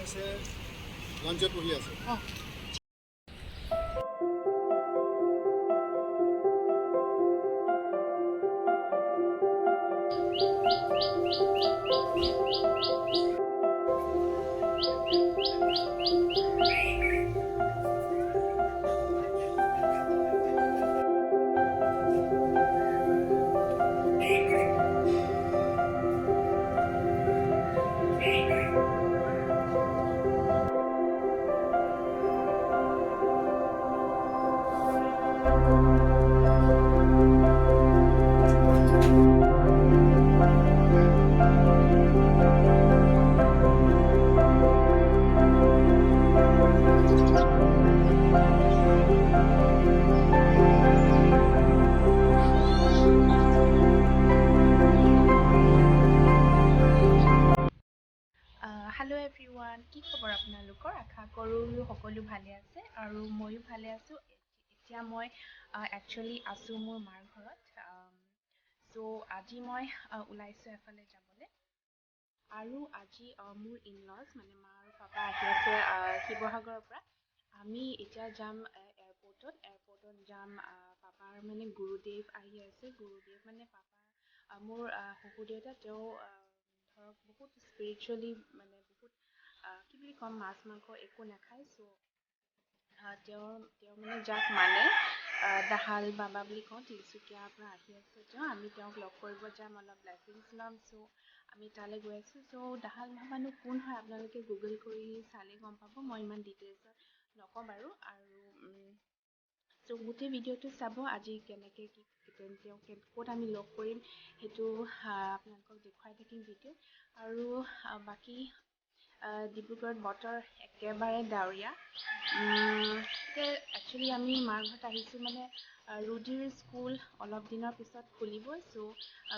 আছে, লাঞ্চত বহি আছে। অঁ। হেল্ল' এভৰিৱান, কি খবৰ আপোনালোকৰ? আশা কৰোঁ সকলো ভালে আছে আৰু ময়ো ভালে আছোঁ। এতিয়া মই একচুৱেলি আছোঁ মোৰ মাৰ ঘৰত। চ' আজি মই ওলাইছোঁ এফালে যাবলৈ আৰু আজি মোৰ ইনলজ মানে মা আৰু পাপা আহি আছে শিৱসাগৰৰ পৰা। আমি এতিয়া যাম এয়াৰপৰ্টত। এয়াৰপৰ্টত যাম, পাপাৰ মানে গুৰুদেৱ আহি আছে। গুৰুদেৱ মানে পাপাৰ, মোৰ শহুৰ দেউতা, তেওঁ ধৰক বহুত স্পিৰিচুৱেলি মানে বহুত, কি বুলি ক'ম, মাছ মাংস একো নাখায়। চ' তেওঁ মানে যাক মানে দাহাল বাবা বুলি কওঁ, তিনিচুকীয়াৰ পৰা আহি আছে তেওঁ। আমি তেওঁক লগ কৰিব যাম, অলপ ব্লেছিংছ ল'ম। চ' আমি তালৈ গৈ আছোঁ। চ' দাহাল বাবানো কোন হয় আপোনালোকে গুগল কৰি চালেই গম পাব, মই ইমান ডিটেইলছত নকওঁ বাৰু। আৰু চ' গোটেই ভিডিঅ'টো চাব, আজি কেনেকৈ কি তেওঁ ক'ত আমি লগ কৰিম সেইটো আপোনালোকক দেখুৱাই থাকিম ভিডিঅ'ত। আৰু বাকী ডিব্ৰুগড়ত বতৰ একেবাৰে ডাৱৰীয়া। এতিয়া একচুৱেলি আমি মাৰ ঘৰত আহিছোঁ, মানে ৰুডিৰ স্কুল অলপ দিনৰ পিছত খুলিব। চ'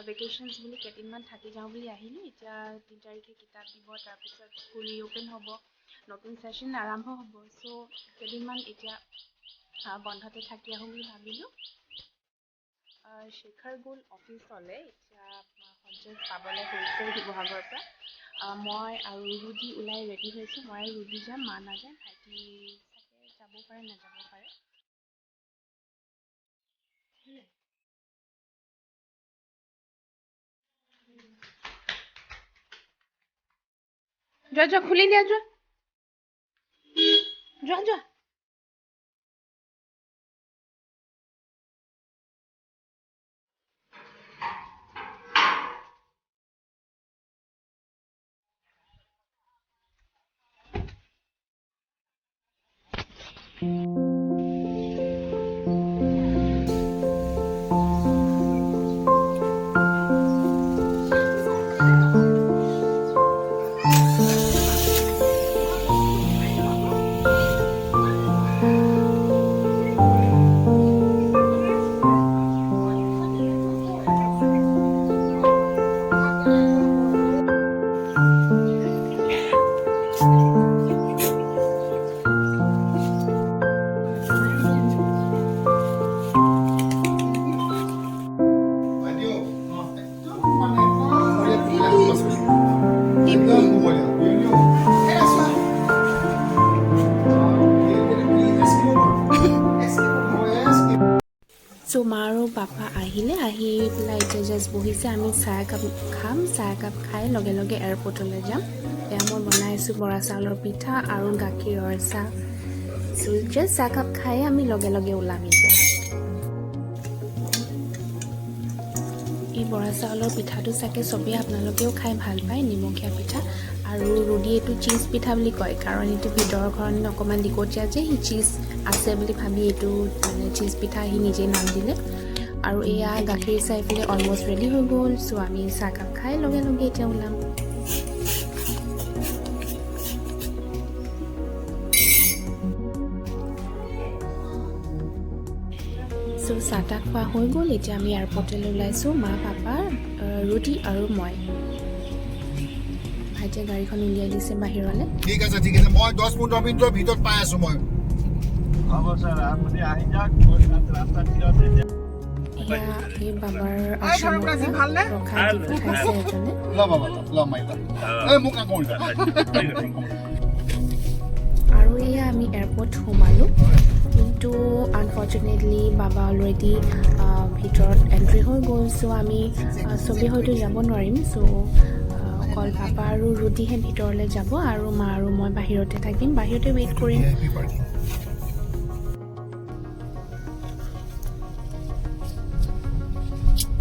ভেকেশ্যনছ বুলি কেইদিনমান থাকি যাওঁ বুলি আহিলোঁ। এতিয়া 3 তাৰিখে কিতাপ দিব, তাৰপিছত স্কুল ৰিঅ'পেন হ'ব, নতুন ছেশ্যন আৰম্ভ হ'ব। চ' কেইদিনমান এতিয়া বন্ধতে থাকি আহোঁ বুলি ভাবিলোঁ। শেখৰ গ'ল অফিচলৈ, এতিয়া সঞ্জয় পাবলৈ হৈছে শিৱসাগৰৰ পৰা। মই আৰু ৰুডি ওলাই ৰেডি হৈছোঁ। মই আৰু ৰুডি যাম, মা নাযায়, ভাইটি চাগে যাব পাৰে, নাযাব পাৰে। যোৱা যোৱা, খুলি দিয়া, যোৱা যোৱা যোৱা। বাইদেউ, একদম মানে কুমলীয়া কুমলীয়া শাক পাচলি, একদম কুমলীয়া। বাইদেউ, এইটো কি এস্কিমো? এস্কিমো। চ' মা আৰু পাপা আহিলে, আহি পেলাই এতিয়া জাষ্ট বহিছে। আমি চাহ একাপ খাম, চাহ একাপ খাই লগে লগে এয়াৰপৰ্টলৈ যাম। এয়া মই বনাই আছোঁ বৰা চাউলৰ পিঠা আৰু গাখীৰৰ চাহ। চ' জাষ্ট চাহকাপ খাই আমি লগে লগে ওলাম এতিয়া। এই বৰা চাউলৰ পিঠাটো চাগে চবেই আপোনালোকেও খাই ভাল পায়, নিমখীয়া পিঠা। আৰু ৰুডি এইটো চীজ পিঠা বুলি কয়, কাৰণ এইটো ভিতৰখন অকণমান লিকটীয়া যে, সি চীজ আছে বুলি ভাবি এইটো মানে চীজ পিঠা সি নিজেই নাম দিলে। আৰু এয়া গাখীৰ চাই পেলাই অলমষ্ট ৰেডি হৈ গ'ল। চ' আমি চাহকাপ খাই লগে লগে এতিয়া ওলাম। চ' চাহ তাহ খোৱা হৈ গ'ল, এতিয়া আমি এয়াৰপৰ্টলৈ ওলাইছোঁ, মা পাপা, ৰুডি আৰু মই। ভাইটিয়ে গাড়ীখন উলিয়াই দিছে বাহিৰলৈ। ঠিক আছে, ঠিক আছে, মই 10-15 মিনিটৰ ভিতৰত পাই আছোঁ মই। হ'ব ছাৰ, আপুনি আহি যাওক, মই তাত ৰাস্তাত থিয় তেতিয়া এয়া এই বাবাৰ আশ্ৰমৰ পৰা প্ৰসাদ দি পঠাইছে এজনে। ল বাবা, ল, ল মাৰি ল। এই মোক নকৰিবা। আৰু এয়া আমি এয়াৰপৰ্ট সোমালোঁ, কিন্তু আনফৰ্চুনেটলি বাবা অলৰেডি ভিতৰত এণ্ট্ৰি হৈ গ'ল। চ' আমি চবেই হয়তো যাব নোৱাৰিম। চ' অকল পাপা আৰু ৰুটিহে ভিতৰলৈ যাব আৰু মা আৰু মই বাহিৰতে থাকিম, বাহিৰতে ৱেইট কৰিম।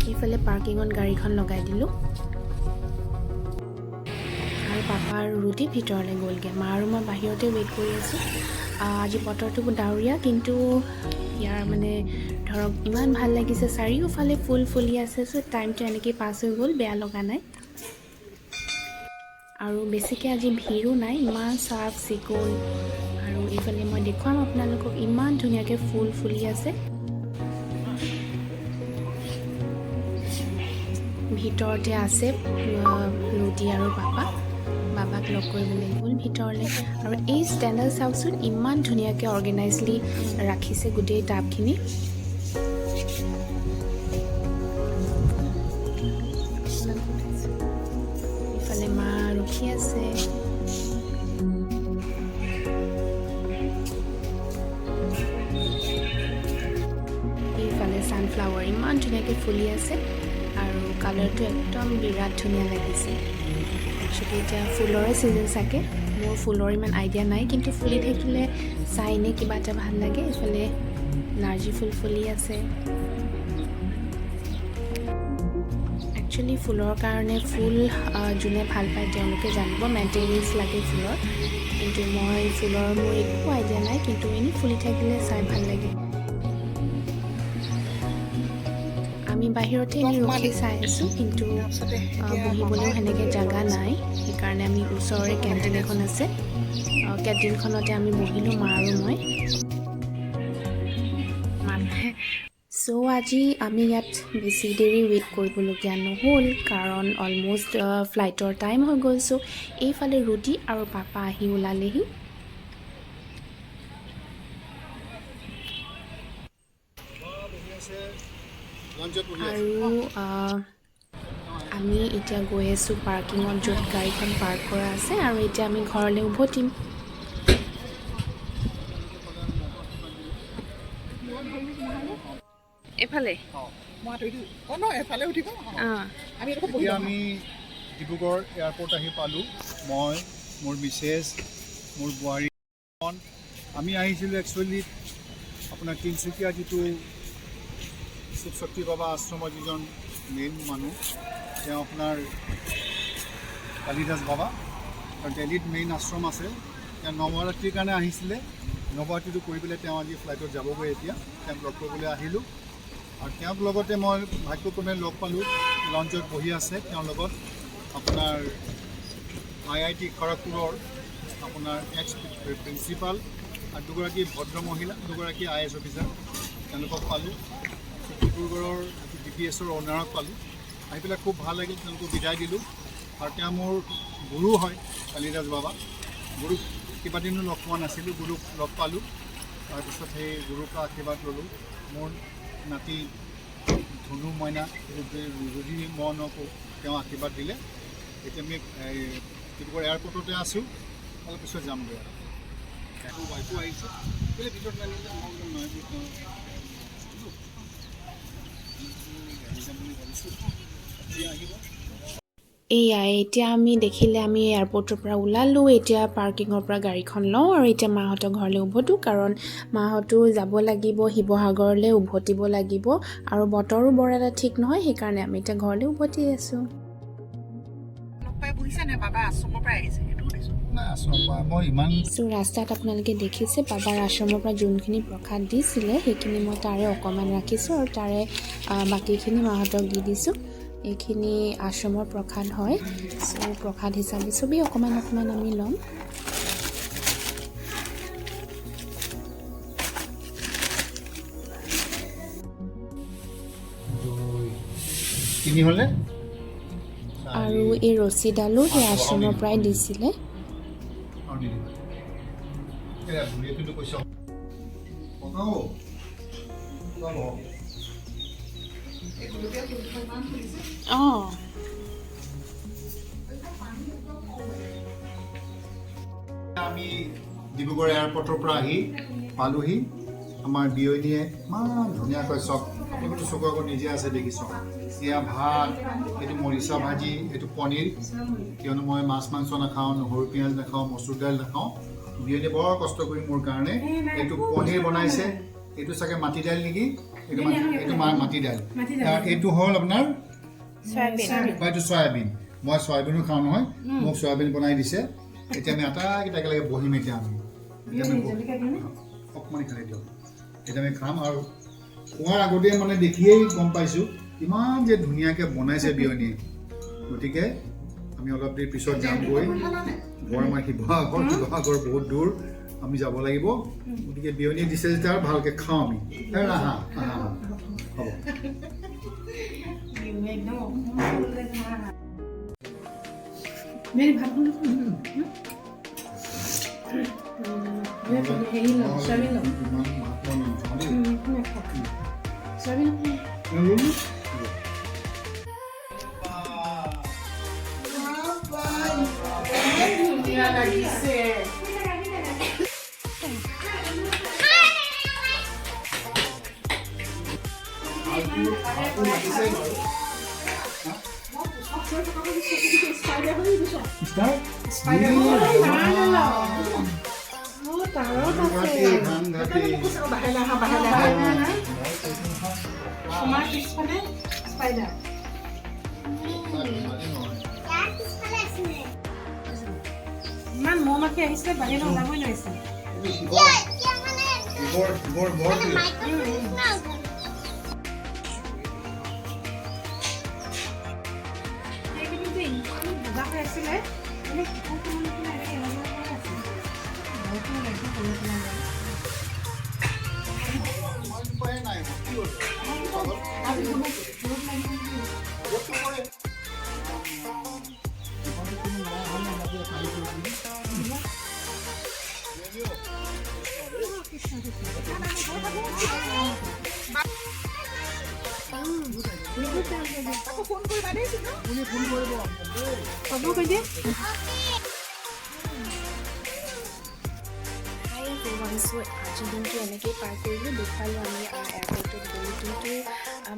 এইফালে পাৰ্কিঙত গাড়ীখন লগাই দিলোঁ আৰু পাপা আৰু ৰুটি ভিতৰলৈ গ'লগৈ। মা আৰু মই বাহিৰতে ৱেইট কৰি আছোঁ। আজি বতৰটো ডাৱৰীয়া, কিন্তু ইয়াৰ মানে ধৰক ইমান ভাল লাগিছে, চাৰিওফালে ফুল ফুলি আছে। চ' টাইমটো এনেকেই পাছ হৈ গ'ল, বেয়া লগা নাই। আৰু বেছিকৈ আজি ভিৰো নাই, ইমান চাফ চিকুণ। আৰু এইফালে মই দেখুৱাম আপোনালোকক, ইমান ধুনীয়াকৈ ফুল ফুলি আছে। ভিতৰতে আছে ৰুটি আৰু পাপা। বাবাক লগ কৰিবলৈ গ'ল ভিতৰলৈ। আৰু এই ষ্টেণ্ডাল চাওকচোন, ইমান ধুনীয়াকৈ অৰ্গেনাইজলি ৰাখিছে গোটেই টাবখিনি। ইফালে মা ৰখি আছে। এইফালে ছানফ্লাৱাৰ ইমান ধুনীয়াকৈ ফুলি আছে আৰু কালাৰটো একদম বিৰাট ধুনীয়া লাগিছে। একচুৱেলি এতিয়া ফুলৰে ছিজন চাগে, মোৰ ফুলৰ ইমান আইডিয়া নাই, কিন্তু ফুলি থাকিলে চাই এনেই কিবা এটা ভাল লাগে। এইফালে নাৰ্জী ফুল ফুলি আছে। একচুৱেলি ফুলৰ কাৰণে ফুল যোনে ভাল পায় তেওঁলোকে জানিব, মেইনটেনেঞ্চ লাগে ফুলৰ। কিন্তু মই ফুলৰ মোৰ একো আইডিয়া নাই, কিন্তু এনেই ফুলি থাকিলে চাই ভাল লাগে। আমি বাহিৰতে এনেই ৰখি চাই আছোঁ, কিন্তু বহিবলৈও সেনেকৈ জেগা নাই, সেইকাৰণে আমি ওচৰৰে কেণ্টিন এখন আছে, কেণ্টিনখনতে আমি বহিলোঁ মা আৰু মই। মানুহে চ' আজি আমি ইয়াত বেছি দেৰি ৱেইট কৰিবলগীয়া নহ'ল, কাৰণ অলম'ষ্ট ফ্লাইটৰ টাইম হৈ গ'ল। চ' এইফালে ৰুটি আৰু পাপা আহি ওলালেহি। আৰু আমি এতিয়া গৈ আছোঁ পাৰ্কিঙত, য'ত গাড়ীখন পাৰ্ক কৰা আছে। আৰু এতিয়া আমি ঘৰলৈ উভতিম। এইফালে এতিয়া আমি ডিব্ৰুগড় এয়াৰপৰ্ট আহি পালোঁ। মই, মোৰ মিছেছ, মোৰ বোৱাৰী, আমি আহিছিলোঁ একচুৱেলি আপোনাৰ তিনিচুকীয়া যিটো শিৱশক্তি বাবা আশ্ৰমৰ যিজন মেইন মানুহ, তেওঁ আপোনাৰ কালিদাস বাবা, তেওঁ দেলহিত মেইন আশ্ৰম আছে। তেওঁ নৱৰাত্ৰিৰ কাৰণে আহিছিলে। নৱৰাত্ৰিটো কৰি পেলাই তেওঁ আজি ফ্লাইটত যাবগৈ। এতিয়া তেওঁক লগ কৰিবলৈ আহিলোঁ আৰু তেওঁক লগতে মই ভাগ্যক্ৰমে লগ পালোঁ। লঞ্চত বহি আছে তেওঁৰ লগত আপোনাৰ IIT খড়গপুৰৰ আপোনাৰ এক্স প্ৰিন্সিপাল আৰু দুগৰাকী ভদ্ৰ মহিলা, দুগৰাকী IAS officer, তেওঁলোকক পালোঁ। ডিব্ৰুগড়ৰ DPSৰ অ'নাৰক পালোঁ। আহি পেলাই খুব ভাল লাগিল, তেওঁলোকক বিদায় দিলোঁ। আৰু তেওঁ মোৰ গুৰু হয়, কালিদাস বাবা। গুৰুক কেইবাদিনো লগ পোৱা নাছিলোঁ, গুৰুক লগ পালোঁ। তাৰপিছত সেই গুৰুৰ পৰা আশীৰ্বাদ ল'লোঁ। মোৰ নাতি ধুনু মইনা ৰুজি মনকো তেওঁ আশীৰ্বাদ দিলে। এতিয়া আমি এই ডিব্ৰুগড় এয়াৰপৰ্টতে আছোঁ, অলপ পিছত যামগৈ। আৰু ৱাইফো আহিছে, কেলৈ ভিতৰত নানিলে? মই বোলো নহয়, যাম বুলি ভাবিছোঁ, এতিয়া আহিব। এয়াই এতিয়া আমি দেখিলে আমি এয়াৰপৰ্টৰ পৰা ওলালোঁ। এতিয়া পাৰ্কিঙৰ পৰা গাড়ীখন লওঁ আৰু এতিয়া মাহঁতৰ ঘৰলৈ উভতোঁ, কাৰণ মাহঁতো যাব লাগিব শিৱসাগৰলৈ, উভতিব লাগিব আৰু বতৰো বৰ এটা ঠিক নহয়, সেইকাৰণে আমি এতিয়া ঘৰলৈ উভতি আছোঁ। চ' ৰাস্তাত আপোনালোকে দেখিছে বাবাৰ আশ্ৰমৰ পৰা যোনখিনি প্ৰসাদ দিছিলে সেইখিনি মই তাৰে অকণমান ৰাখিছোঁ আৰু তাৰে বাকীখিনি মাহঁতক দি দিছোঁ। এইখিনি আশ্ৰমৰ প্ৰসাদ হয়। চ' প্ৰসাদ হিচাপে চবেই অকণমান অকণমান আমি ল'ম। আৰু এই ৰছীডালো সেই আশ্ৰমৰ পৰাই দিছিলে। আমি ডিব্ৰুগড় এয়াৰপৰ্টৰ পৰা আহি পালোহি। আমাৰ বিয়নীয়ে ইমান ধুনীয়াকৈ, চাওক, আপোনালোকতো চকুৰ আগত নিজে আছে, দেখি চাওক। এয়া ভাত, এইটো মৰিচা ভাজি, এইটো পনীৰ। কিয়নো মই মাছ মাংস নাখাওঁ, নহৰু পিঁয়াজ নাখাওঁ, মচুৰ দাইল নাখাওঁ। বিয়নীয়ে বৰ কষ্ট কৰি মোৰ কাৰণে এইটো পনীৰ বনাইছে। এইটো চাগে মাটি দাইল নেকি? এইটো মাটি দাইল। আৰু এইটো হ'ল আপোনাৰ হয়, এইটো চয়াবিন। মই চয়াবিনো খাওঁ নহয়, মোক চয়াবিন বনাই দিছে। এতিয়া আমি আটাইকেইটা একেলগে বহিম। এতিয়া আমি বহিম। অকণমান খালি দিয়ক। এতিয়া আমি খাম আৰু খোৱাৰ আগতেই মানে দেখিয়েই গম পাইছোঁ ইমান যে ধুনীয়াকৈ বনাইছে বিয়নীয়ে। গতিকে আমি অলপ দেৰি পিছত যামগৈ। ঘৰ আমাৰ শিৱসাগৰ, শিৱসাগৰ বহুত দূৰ, আমি যাব লাগিব। গতিকে বিয়নীয়ে দিছে যেতিয়া আৰু ভালকৈ খাওঁ আমি। আহা আহা আহা, হ'ব। একদম মেৰি ভাত। হেৰি ল'ম, চয়াবিন ল'ম। ইমান ভাত মই নাখাওঁ দেই। চয়াবিন। হ'ব। ধুনীয়া লাগিছে। ভালটো লাগিছে বাৰু। ষ্টাৰ? তাৰত আছে। সাংঘাতিক। তোমাৰ পিছফালে স্পাইডাৰ। ধেমালি নহয়। ইমান মৌ মাখি আহিছিলে, বাহিৰলৈ ওলাবই নোৱাৰিছিল। এইটো শিৱৰ বৰ প্ৰিয়। সেইকেইদিন যে ইমান বগা হৈ আছিলে, মানে কুকুৰটোৰ নিচিনা এনেকৈ এলোমেলো হৈ আছিল। বৰষুণ একদম সৰু পেলাই গ'ল। আমাৰ উপায়ে নাই, কি হ'ল? ৰ'দ লাগি নেকি? ৰ'দ নপৰে। এইখনত কোনো নাই অহা নাই, আমাক কালি কৰিছিলোঁ। কৃষ্ণ কৃষ্ণ। আপুনি ফোন কৰিব দেই। হ'ব, কৈ দিয়ে। হাই এভৰিৱান, চ' আজিৰ দিনটো এনেকেই পাৰ কৰিলোঁ। দেখুৱালোঁ আমি এয়াৰপৰ্টত গ'লোঁ, কিন্তু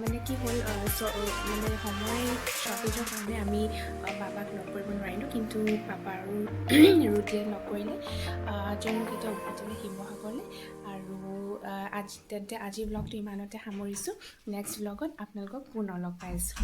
মানে কি হ'ল, মানে সময় শ্বৰ্টেজৰ কাৰণে আমি বাবাক লগ কৰিব নোৱাৰিলোঁ। কিন্তু পাপা আৰু ৰুটিয়ে লগ কৰিলে। তেওঁলোক এতিয়া উভতিলে শিৱসাগৰলৈ। আৰু আজি তেন্তে আজিৰ ব্লগটো ইমানতে সামৰিছোঁ। নেক্সট ব্লগত আপোনালোকক পুনৰ লগ পাই আছোঁ।